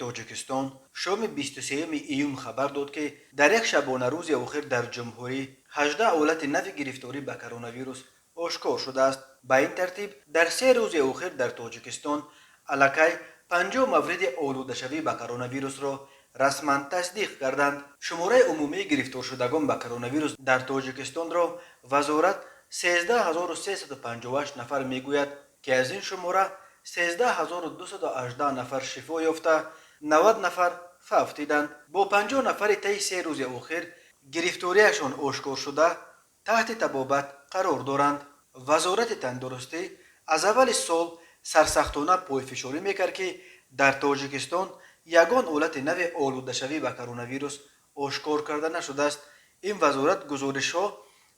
Тоҷикистон шоми 23 июн хабар дод, ки дар як шабонарӯзи охир дар ҷумҳурӣ 18 ҳолати нави гирифторӣ ба коронавирус ошкор шудааст. Ба ин тартиб, дар 3 рӯзи охир дар Тоҷикистон аллакай 50 мавриди олудашавӣ ба коронавирусро расман тасдиқ карданд. Шумораи умумии гирифторшудагон ба коронавирус дар Тоҷикистонро вазорат 13 358 нафар мегӯяд, ки аз ин шумора 13 218 нафар шифо ёфта, 90 нафар фавтиданд. Бо 50 нафари таи 3 рӯзи охир гирифториашон ошкор шуда, таҳти табобат қарор доранд. Вазорати тандурустӣ аз аввали сол сарсахтона пойфишорӣ мекард, ки дар Тоҷикистон ягон ҳолати нави олудашавӣ ба коронавирус ошкор карда нашудааст. Ин вазорат гузоришҳо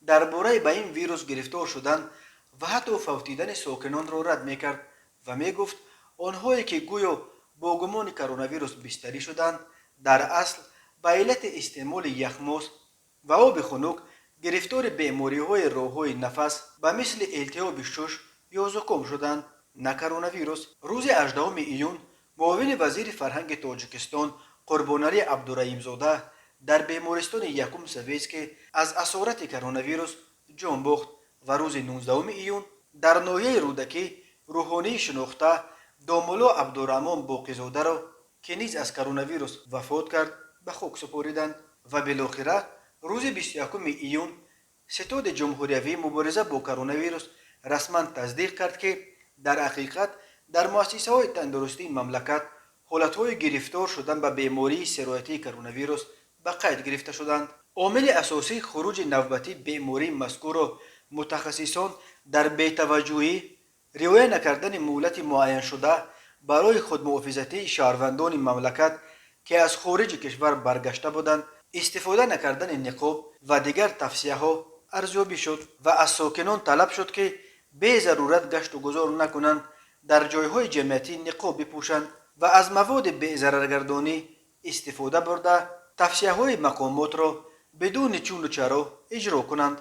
дар бораи ба ин вирус гирифтор шудан ва ҳатто фавтидани сокинонро рад мекард ва мегуфт, онҳое ки гӯё бо гумони коронавирус бистарӣ шуданд, дар асл ба иллати истеъмоли яхмоз ва оби хунук гирифтори бемориҳои роҳҳои нафас ба мисли илтиҳоби шуш ё зуком шуданд, на коронавирус. Рӯзи 18 июн муовини вазири фарҳанги Тоҷикистон Қурбоналӣ Абдураимзода дар бемористони Якум Советский аз асорати коронавирус ҷон бохт ва рӯзи 19 июн дар ноҳияи Рӯдакӣ рӯҳонии шинохта домулло Абдураҳмон Боқизодаро, ки низ аз коронавирус вафот кард, ба хок супориданд. Ва билохира рӯзи 21 июн Ситоди ҷумҳуриявии мубориза бо коронавирус расман тасдиқ кард, ки дар ҳақиқат дар муассисаҳои тандурустии мамлакат ҳолатҳои гирифтор шудан ба бемории сироятии коронавирус ба қайд гирифта шуданд. Омили асосии хуруҷи навбатии бемории мазкурро мутахассисон дар бетаваҷҷӯҳӣ, риоя накардани муҳлати муайяншуда барои худмуҳофизатии шаҳрвандони мамлакат, ки аз хориҷи кишвар баргашта буданд, истифода накардани ниқоб ва дигар тавсияҳо арзёбӣ шуд ва аз сокинон талаб шуд, ки безарурат гашту гузор накунанд, дар ҷойҳои ҷамъиятӣ ниқоб бипӯшанд ва аз маводи безараргардонӣ истифода бурда, тавсияҳои мақомотро бидуни чуну чаро иҷро кунанд.